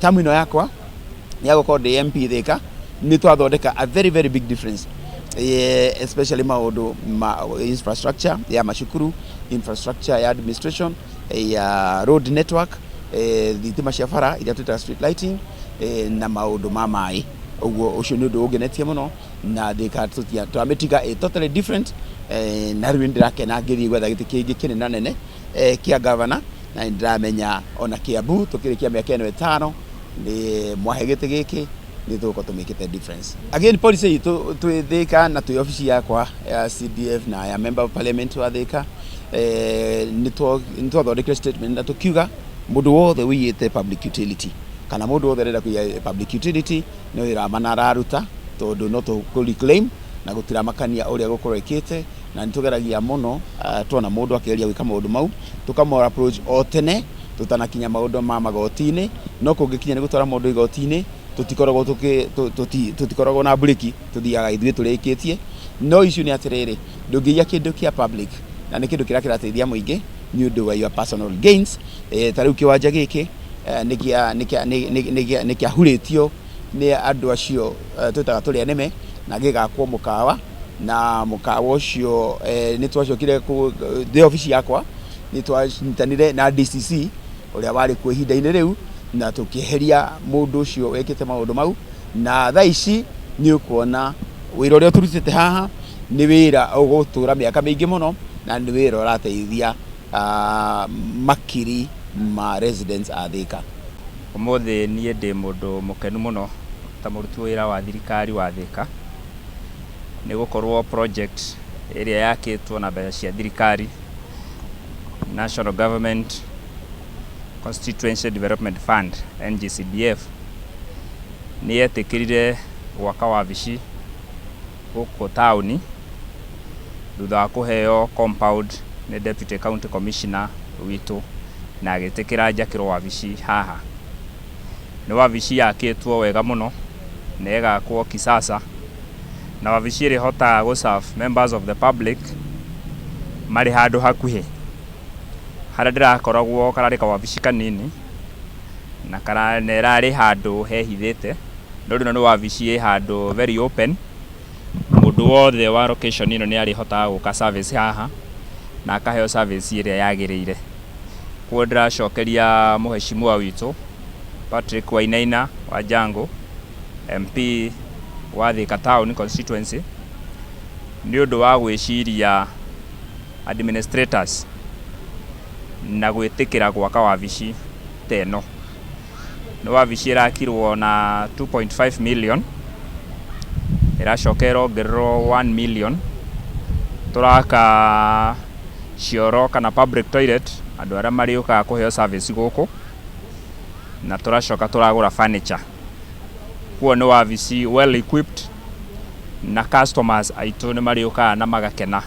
Tamu ĩno yakwa ya gũkorwo ndĩ MP Thika nĩ twathondeka a very very big difference, especially maũndũ ma infrastructure ya macukuru, infrastructure ya administration, ya road network, thitima cia bara iria twĩtaga street lighting, na maũndũ ma maĩ. Ũguo ũcio nĩ ũndũ ũngenetie mũno na Thika twamĩtiga ĩ totally different, na rĩu nĩ ndĩrakena ngĩthiĩ gwetha gĩtĩ kĩngĩ kĩnene nene kĩa governor, na nĩ ndĩramenya ona Kiambu tũkĩrĩkia mĩaka ĩno 5 nĩ mwahe gĩtĩ gĩkĩ nĩ tũgũkorwo tũmĩkĩte difference. Again, policy itũ twĩ Thika na twĩ obici yakwa ya CDF na ya member of parliament wa Thika, nĩ twathondekire statement na tũkiuga mũndũ wothe ũiyĩte public utility kana mũndũ wothe ũrenda kũiya public utility nĩ wĩra mana araruta, tondũ no tũkũ reclaim na gũtiramakania ũrĩa gũkorwo ĩkĩte. Na nĩ tũgeragia mũno, tuona mũndũ akĩgeria gwĩka maũndũ mau tũkamũ approach o tene tũtanakinya maũndũ ma magoti-inĩ. No kũngĩkinya nĩ gũtwara mũndũ igoti-inĩ, tũtikoragwo na breki, tũthiaga ithuĩ tũrĩkĩtie. No issue nĩ atĩrĩrĩ, ndũngĩiya kĩndũ kĩa public na nĩ kĩndũ kĩrĩa kĩrateithia mũingĩ nĩ ũndũ wa your personal gains. Ta rĩu kĩwanja gĩkĩ nĩ kĩahurĩtio nĩ andũ acio twĩtaga tũrĩa nĩme na gĩgakwo mũkawa, na mũkawa ũcio nĩ twacokire thĩ obici yakwa nĩ twanyitanire na DCC ũrĩa warĩ kuo ihinda-inĩ rĩu na tũkĩeheria mũndũ ũcio wekĩte maũndũ mau. Na thaa ici nĩ ũkuona wĩra ũrĩa tũrutĩte haha nĩ wĩra ũgũtũra mĩaka mĩingĩ mũno na nĩ wĩra ũrateithia makiri ma residents a Thika. Ũmũthĩ niĩ ndĩ mũndũ mũkenu mũno ta mũruti wĩra wa thirikari wa Thika nĩ gũkorwo project ĩrĩa yakĩtwo na mbeca cia thirikari, National Government Constituency Development Fund, NGCDF, nĩ yetĩkĩrire gwaka wabici gũkũ taũni thutha wa kũheo compound nĩ Deputy County Commissioner witũ na agĩtĩkĩra njakĩrwo wabici haha. Nĩ wabici yakĩtwo wega mũno na ĩgakwo kisasa, na wabici ĩrĩa ĩhotaga gũ serve members of the public marĩ handũ hakuhĩ. Harĩa ndĩrakoragwo kararĩ kawabici kanini na na ĩrarĩ handũ hehithĩte, no rĩu ĩno nĩ wabici ĩ handũ very open. Mũndũ wothe wa location ĩno nĩ arĩhotaga gũka service haha na akaheo service ĩrĩa yagĩrĩire. Koguo ndĩracokeria mũheshimiwa witũ Patrick Wainaina wa Jango, MP wa Thika Town constituency, nĩ ũndũ wa gwĩciria administrators na gwĩtĩkĩra gwaka wabici ta ĩno. Nĩ wabici ĩrakirwo na 2.5 million, ĩracoka ĩrongererwo 1 million tũraka cioro kana public toilet andũ arĩa marĩũkaga kũheo service gũkũ, na tũracoka tũragũra furniture. Koguo nĩ wabici well equipped na customers aitũ nĩ marĩũkaga na magakena.